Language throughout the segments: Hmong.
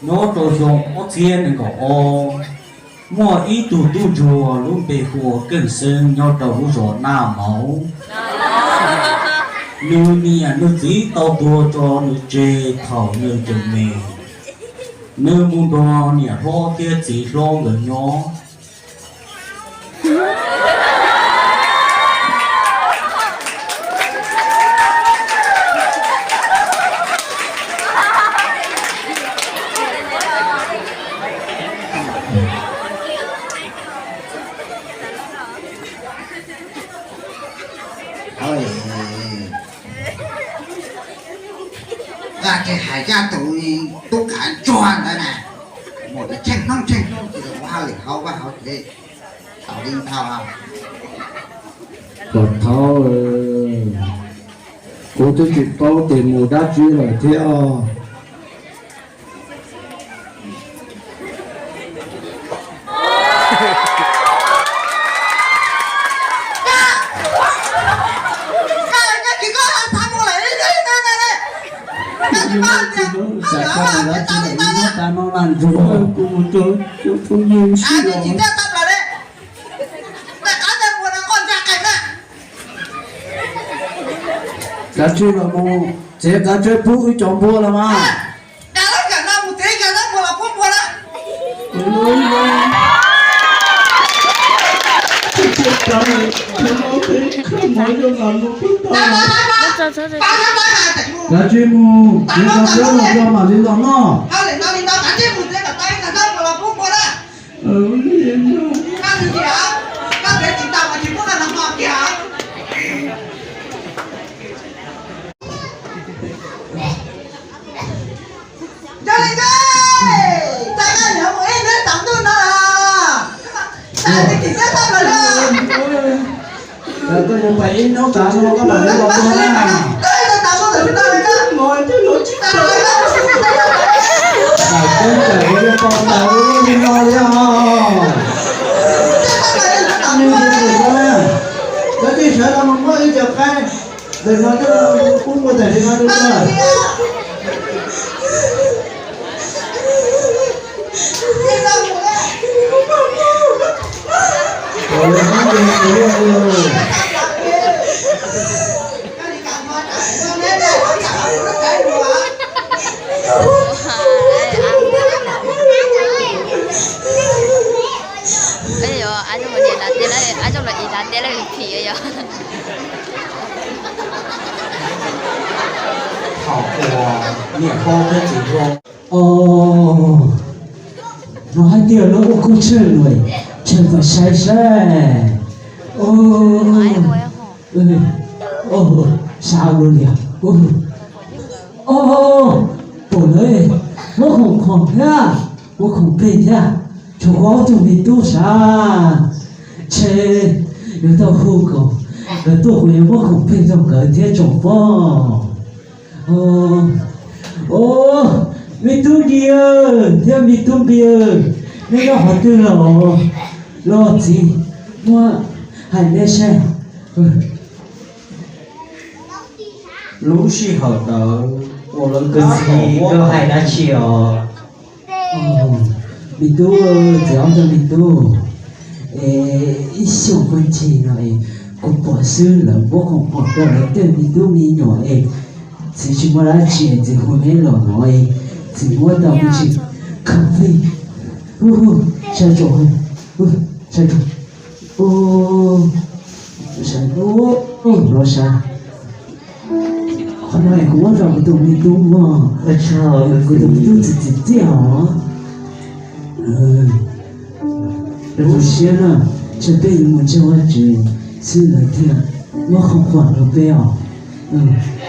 Nyob rau xyoo ob txhiab nees nkaum ob, muaj ib tug tub ntsuag lub npe hu ua Keej Xeeb nyob rau lub zos Naj Mauv. Nws niam nws txiv tau tuag tso nws tseg thaum nws tseem me. Nws mus nrog niam hlob thiab txiv hlob nkawd nyob. Vaj tsev hais zaj tus tub kav ntsuag ntawd na, mus tsheej hnub tsheej hnub ces ua hauj lwm hauv vaj hauv tsev tau li ntawd. Kom thaub, kuv twb tsis paub tias mus dab tsi lawm thiab os. Kav tsij los mus tsev, kav tsij pub wb cov npua los mas. Kav tsij mus tsev, kav tsij los tso mam li los noj. Koj yuav pais ib hnub tas no koj mam li los ua na. Thaum koj tseem yuav tau tas li no li os. Koj twb sawv los mus muab ib co qaib ntawm no coj los pub npua tam sim no rau koj. Ab zoo, niam lav tias lawv phim yog. Thaum uas niam hlob thiab txiv hlob, o, no hais tias lub ua kuj tsheej lawm, tsheej txawm sai sai. Sab lub lias, o, pom lawm, muab khoom khoom thiab, muab khoom plig thiab, tshuav ob tug me tub sav. Ntshe yuav tau hu kom nkawd tuaj kuv yuav muab khoom plig rau nkawd thiab tsoom pog. O, me tub Npis thiab me tub Npis, neb nyob qhov twg los? Los txiv muab hais neb saib. Lub sij hawm ntawd uas lawv tab tom muab hais dab tsi os? Me tub, txiv ob tug me tub, es ib xyoos pag ntsis no es kuv pom xwb lawv muab khoom pom rau lawv tej me tub me nyuam es txiv tsis muaj dab tsi es txiv hu neb los no es txiv muab tau me ntsis khoom plig. Sai tso, sai tso. Los sav. Qhov no es kuv muab rau kuv tus me tub mog, kuv tus me tub txiv txiv txiaj os. Rau tu siab na, tsam peb yuav mus ntsib Vajtswv xwb lawv thiaj muab khoom plig rau peb os.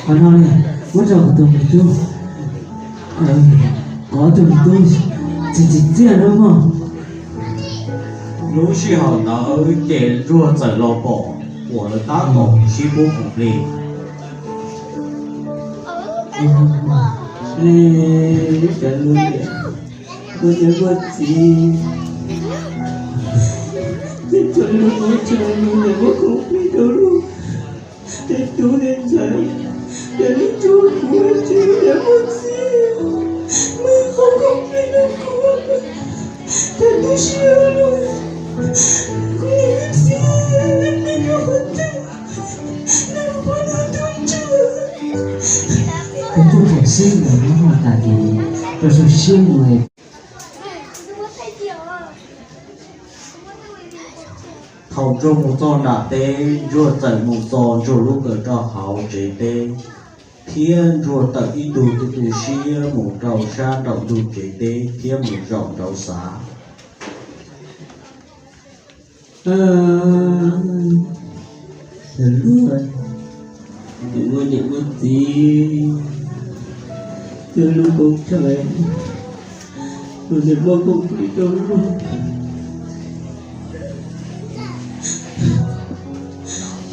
Qhov no ne, muab rau kuv tus me tub, kuv tus me tub txiv txiv txiaj na mog. Lub sij hawm ntawd ces ntsuag txawm los pom uas lawv tab tom sib pub khoom plig. Ua cas luag niam, luag niam luag txiv, tej txhua lub hmoob tshaj luag niam muab khoom plig rau luag tej tub tej ntxhais, ces lub ntuj kuv tsis niam muaj txiv, muaj Ntawm no tas ces rau siab mus. Thaum Ntsuag mus txog nram teb, Ntsuag txawm mus txo Ntsuag lub kawm rau hauv tsev teb, thiab Ntsuag tawm ib tug tu tu siab mus rau sab nraum ntug tsev teb thiab mus zaum nraud xav. Luag, niam muaj niam muaj txiv, tus lub koob tsheej, tus niam muaj koob plig rau luag.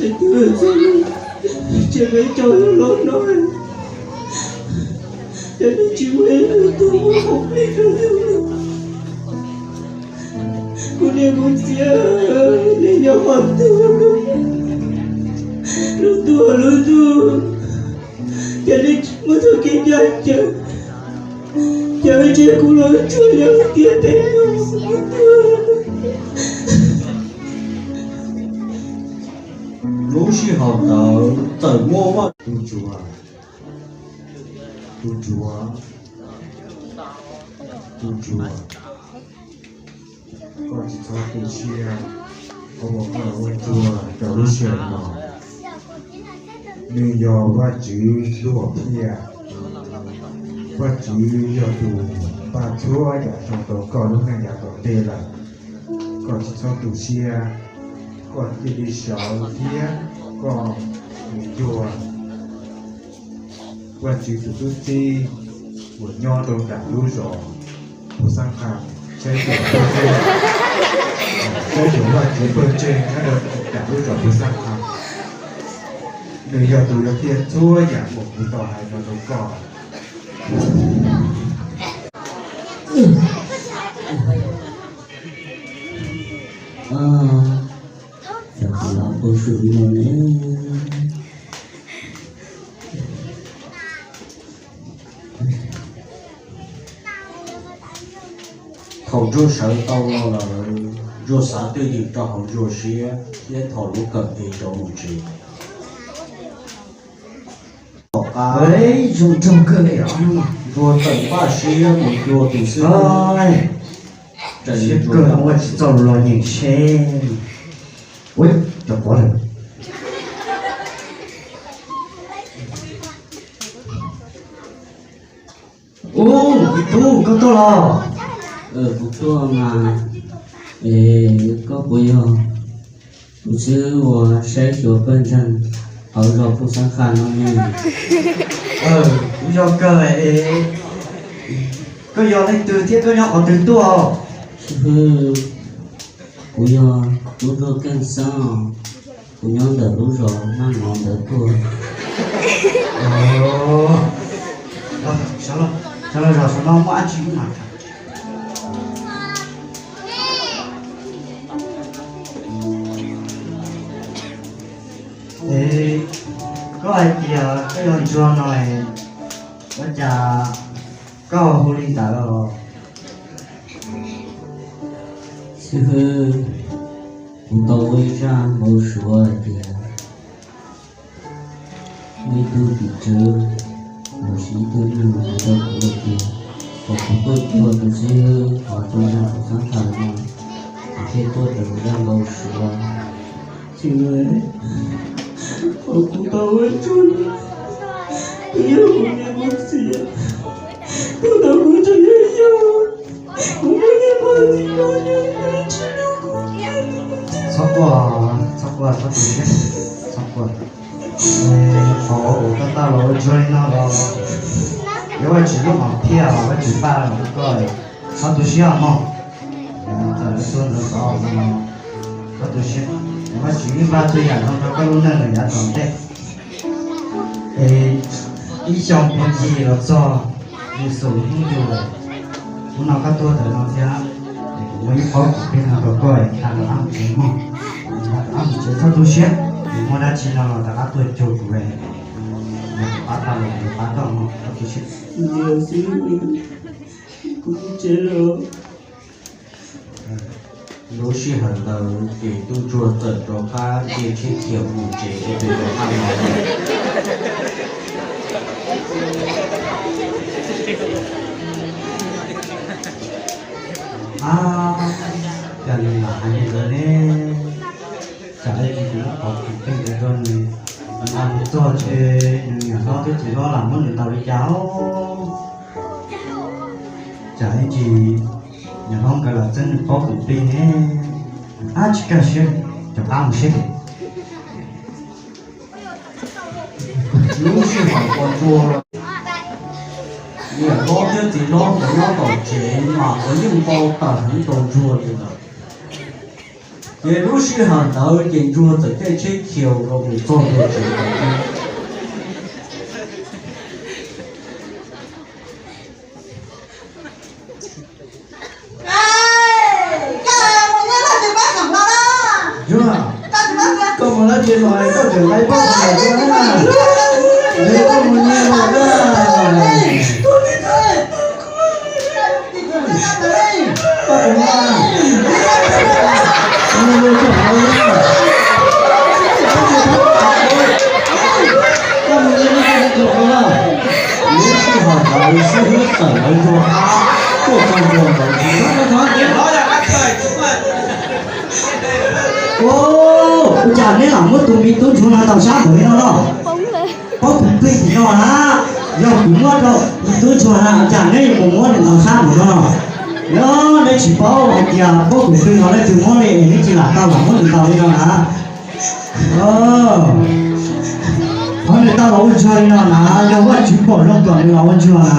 Es tus txoj lus tseem peb cov lub los no, ces nws tsis muaj ib tug muaj koob plig rau yus. Kuv niam kuv txiv, nej nyob qhov twg? Lub ntuj lub ntuj, ces nej tsis muaj txoj kev cai caw, caw ntsej kuv los tsuas yog tiaj teb no. Lub sij hawm ntawd txawm muaj vaj, tus ntsuag, tus ntsuag, tus ntsuag, koj tsis txhob tu siab, koj ua koj ua ntsuag rau lub sij hawm no. Nws yog Vajtswv lub hom phiaj. Vajtswv yog tus pab txhua yam zoo rau koj lub neej yav tom ntej lawm. Koj tsis txhob tu siab, koj cia li sawv thiab koj mus cuag Vajtswv tus tub txib uas nyob rau nram lub zos Phu Xab Qha, saib xyuas pawg ntseeg, saib xyuas Vajtswv pawg ntseeg nyob rau nram lub zos Phu Xab Qha. Nws yog tus yuav qhia txhua yam uas kuv tau hais no rau koj. Xyov kuv los ua su li no ne. Thaum Ntsuag sawv tau los lawm, Ntsuag xav twj ywm rau hauv Ntsuag siab thiab thom lub kawm es rov mus tsev. Tom qab zoo nraug kawg li os. Ntsuag txawm npaj siab mus cuag tus xib hwb. Siab kawg, ua tsis txaus los nyeem seb. Ua rau pov lawm. Ub, tub, koj tuaj los? Kuv tuaj mas. Es koj puas yog tus xib hwb uas saib xyuas pawg ntseeg hauv zos Phu Xab Qha no ne? Kuv yog kawg es. Koj yog leej twg thiab koj nyob qhov twg tuaj? Xib hwb, kuv yog tub Ntsuag Keej Xeeb os. Kuv nyob ntawm lub zos Maj Nov ntawd tuaj. Sawv los, sawv los, zos no muaj dab tsi mas. Es koj hais tias koj yog Ntsuag no es, ua cas koj hu li ntawd los? Xib hwb, kuv tau ua ib zaj npau suav hais tias muaj ib tug tim tswv los sis ib tug neeg hais rau kuv hais tias kom kuv tuaj cuag tus xib hwb hauv pawg ntseeg Phu Xab Qha no, kuv thiaj tuaj raws zaj npau suav. Xib hwb, kom kuv tau ua tsuag, kuv yog kuv niam kuv txiv, kuv tau kuv tseem yog yog, kuv muaj niam muaj txiv los yog kuv tsis hlub kuv. Txhob quaj, txhob quaj, txhob tu siab, txhob quaj. Qhov uas koj tau los ua tsuag li no los yog Vajtswv lub hom phiaj, Vajtswv pab los rau koj, txhob tu siab mog. Txawm lawv tuaj ntawd tod no, txhob tu siab, Vajtswv yeej pab txhua yam zoo rau koj lub neej lawm yav tom ntej. Es ib xyoo puag ncig los txog Yexus hnub yug lawm, hnub no koj tuaj ntawm no thiab, es kuv muaj ib pob kws peb no rau koj es tha rov qab mus tsev mog. Tha rov qab mus tsev txhob tu siab, es muaj dab tsi no los rov qab tuaj cuag kuv, kuv pab tau los kuv pab koj mog, txhob tu siab. Kuv tsev los. Lub sij hawm ntawd ces tub ntsuag txawm rov qab nce tsheb khiav mus tsev rau pem zos Maj Nov. A, cas nws lam hais li ntawd ne? Tsam ib ntsis kuv muab qhov kwv tij ntawd rau nws, nws mus txog ntshe nws niam hlob thiab txiv hlob lam muab nws ntaus li cas os. Tsam ib ntsis niam hlob nkawd lam txeeb nws pob kwv tij ne. Ab, tsis kaj siab, rov qab mus saib. Lub sij hawm uas Ntsuag, niam hlob thiab txiv hlob nkawd nyob tom tsev mas nkawd yeej npau taws heev rau Ntsuag li lawm. Ces lub sij hawm ntawd ces Ntsuag txawm caij tsheb khiaus los mus txog ntua tsev. Koj mus lawm ces los koj tseem nqa ib pob khav na. Koj mus nyiag los na. Koj mus nyiag los na. Koj mus nyiag los na. Lub sij hawm ntawd xib hwb txawm lawv Ntsuag qab tuaj txog ntua ntawd. Ua cas neb lam muab tus me tub ntsuag no ntaus sab npaum li no no? Pob kws plig tim no na, yog kuv muab rau me tub ntsuag na, ua cas neb yuav mus muab nws ntaus sab npaum no? Yog neb tsis paub hais tias pob kws plig no leej twg muab li es neb tsis lam tau lam muab nws ntaus li no na. Qhov nws tau los ua ntsuag li no na, yog Vajtswv pom zoo kom nws los ua ntsuag na.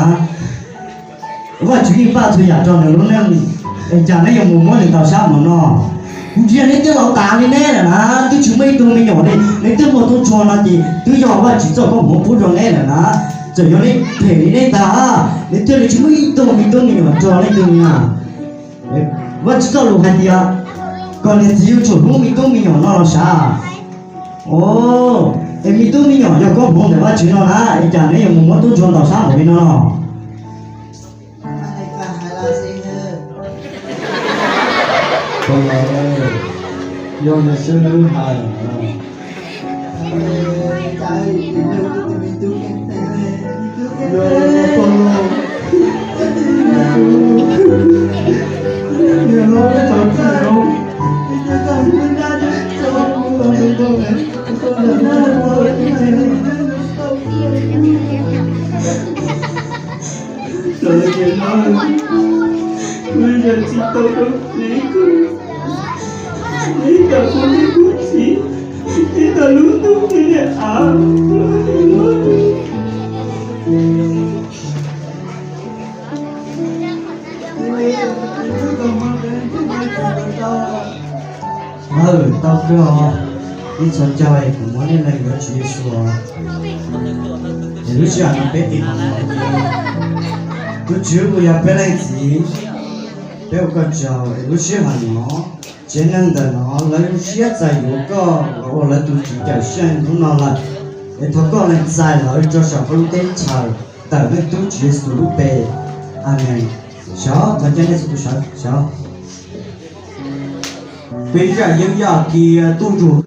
Vajtswv yeej pab txhua yam rau nws lub neej, es cas neb yuav mus muab nws ntaus sab npaum no? Kuv ntsia neb twb laus tas li neb lawm na, twb tsis muaj ib tug me nyuam li, neb twb muaj tub ntsuag no ces twb yog Vajtswv txoj koob hmoov pub rau neb lawm na. Txawm yog neb phem li neb ntag, neb thiaj li tsis muaj ib tug me tub me nyuam rau leej twg li na. Vajtswv txoj lus hais tias kom niam txiv yuav tsum hlub me tub me nyuam no los sav. Es me tub me nyuam yog koob hmoov ntawm Vajtswv no na, es cas neb yuav mus muab tub ntsuag ntaus sab npaum li no? Yog nws xwb wb hais. Lawv tias no, wb yog tsis tau rau tsev koj, ib tag kuv niam kuv txiv, ib tag lub ntuj kuv niam av. Aw, tau kawg os. Ib txhia caug es kuv muab nej lees yuav Tswv Yexus. Es lub sij hawm no peb tiv thaiv, tus Tswv kuj yog peb leej txiv, peb ua koj tsaug es lub sij hawm no tsev neeg ntawm no lawv zoo siab txais yuav koj los ua lawv tus Tswv Cawmseej hnub no lawm. Es thov koj lees txais lawv rau saum koj lub teb chaws ntawm nej tub Tswv Yexus lub npe. Amees. Sawv, thov caw nej txhua tus sawv, sawv. Peb zaj yeeb yaj kiag tub ntsuag.